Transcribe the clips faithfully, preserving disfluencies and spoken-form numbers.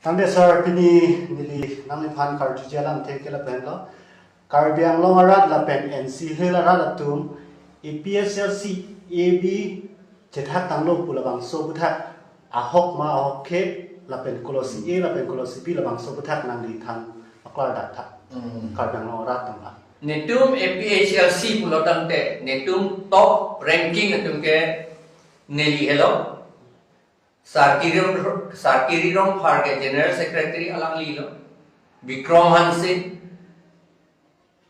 Tangte sir, pini neli nangliphan karjuji alamthe ke lapenlo. Karbi Anglong arat lapen N C Hills arat atum A P H L C A B chethak tanglo pu labangso aputhak ahok ma ahokhe lapen kolosi A lapen kolosi B labangso aputhak nangliphan paklardak tha. Hmm. Karbi Anglong arat atum aphan. Netum A P H L C pulo tangte, netum top ranking atum ke neli helo. Sar Kiron, Sar Kiri Rongphar ke General Secretary alanglilo. Bikram Hanse,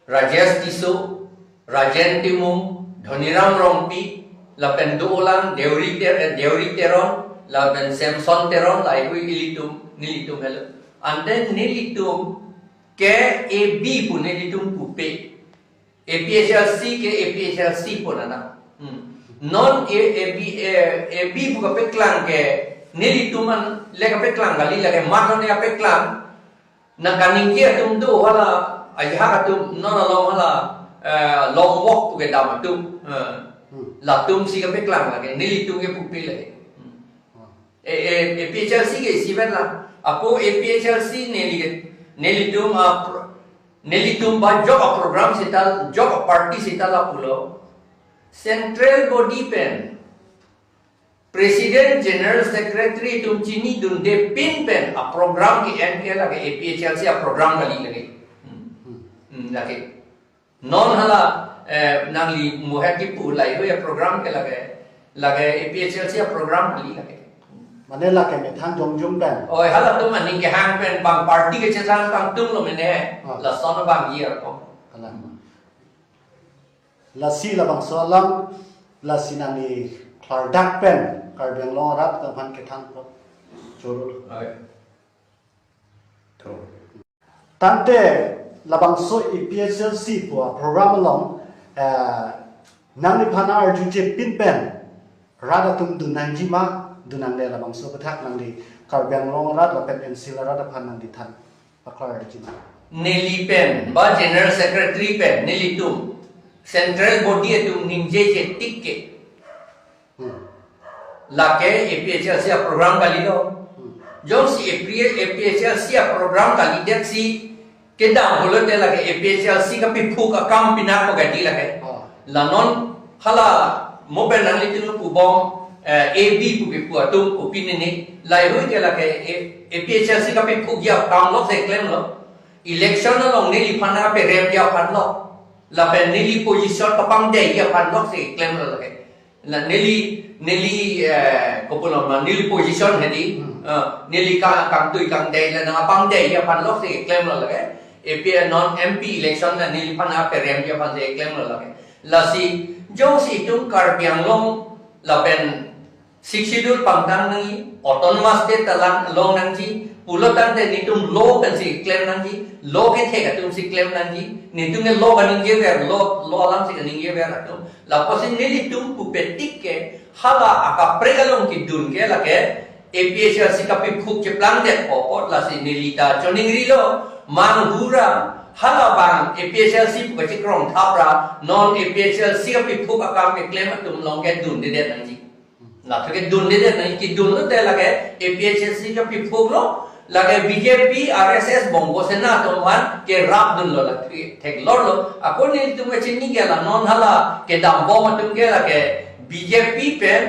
Rajesh Tisso, Rajen Timung, Dhoniram Rongpi, lapen dolang Deuri Ter-, Deuri Teron, lapen Samson Teron, lahei hui ilitum, nelitum helo. Ante nelitum ke A B pu nelitum pupe. A P H L C ke A P H L C pu nana. Hmm. Non A, A B, eh, A B pu kapeklang ke nelitum an le kapeklang kali, lake mat non kapeklang. Nang kaningje atum do hala, ajahak atum non along hala, eh, long walk pu kedam atum. Eh, Hmm. Latum si kapeklang lake, nelitum ke pupe lake. Hmm. Hmm. Eh, eh, A P H L C ke isivet lang. Ako A P H L C neli ke, nelitum a pro-, nelitum ba jok a program seta, jok a party seta lapulo. Central body pen President, General Secretary atum chinidunde pin pen a program ke-en ke lake A P H L C a program kali lake. Hmm. Hmm, lake. Non hala, eh, nangli muhet kipu lahei hui a program ke lake, lake A P H L C a program kali lake. Mane lake methang jongjong pen. Oi, halatum aning kehang pen bang party kechethang tangtunglo mene. Ah. Lason abang year ko. Kalang. Lasi labangso alam, lasi nangli klardak pen Karbi Anglong arat atum aphan kethan po. Choro. Oi. Tho. Tangte labangso A P H L C pu a program along, eh, nangliphan arjuje pin pen rat atum dun nangji ma, dun nangne, labangso aputhak nangli Karbi Anglong arat lapen N C Hills arat aphan nangli than paklarji ma. Neli pen, ba General Secretary pen, nelitum, central body atum ningjeje tik ke. Hmm. Lake A P H L C a program kalilo. Hmm. Jongsi A P, A P H L C a program kalidet si kedam pulote lake A P H L C kapiphuk akam pinak pagadi lake. Oh. La non hala mo pen nanglitum pubom, eh, A B pu kipu atum pu pini ni. Lahei hui ke lake A-, A P H L C kapiphukji akam lok si klemlo. Election along neliphan aperemji aphan lok. Lapen neli position kapangdeiji aphan lok si klemlo lake. La neli, neli, eh, kopulo ma, neli position hedi, Hmm. eh, neli ka-, kangtui kangdei la nangpangdeiji aphan lok si klemlo lake. A P non M P election la neliphan aperemji aphan si klemlo lake. Lasi, jongsi itum Karbi Anglong lapen Sixth Schedule pangtang nangji, Autonomous State ta lang long nangji, pulo tangte netum law pen si klem nangji, law kethek atum si klem nangji, netum ke law kaningjever, law, law alam si kaningjever atum. Lapusi nelitum pupe tik ke, hala akaprek along kedun ke lake, A P H L C kapiphuk cheplangdet apot lasi neli ta choningrilo, manghura, hala bang A P H L C pu kachekrong thapra, non A P H L C kapiphuk akam keklem atum along ke dundedet nangji. Latum ke dundedet nangji, kedunlote lake A P H L C kapiphuklo, lake B J P, R S S, Bongo Sena atum aphan kerapdunlo, lake theklorlo. Ako netum kachini ke la non hala kedambom atum ke lake B J P pen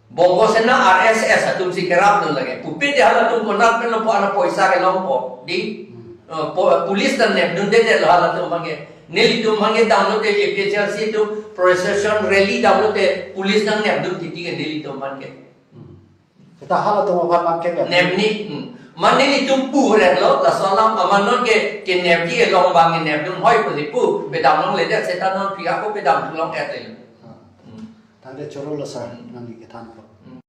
Bongo Sena, R S S atum si kerapdun lake. Pupe de halatum konat pen lo po ana poisa kelong po. Di, Hmm. eh, po-, police nangnepdundedetlo halatum aphan ke. Nelitum aphan ke damlote A P H L C atum procession rally damlote police nangnepdun titi ke nelitum aphan ke. Hmm. Seta halatum aphan abang ke nep. Nepni, hmm. Mane nelitum puretlo, laso alam aman non ke, kenepji along abang kenepdun hoi pusi pu, pedam longledet seta non pi ako pedam thu long-et le. Ah. Hmm. Tangte chorolo sir, Hmm. nangli kethan po.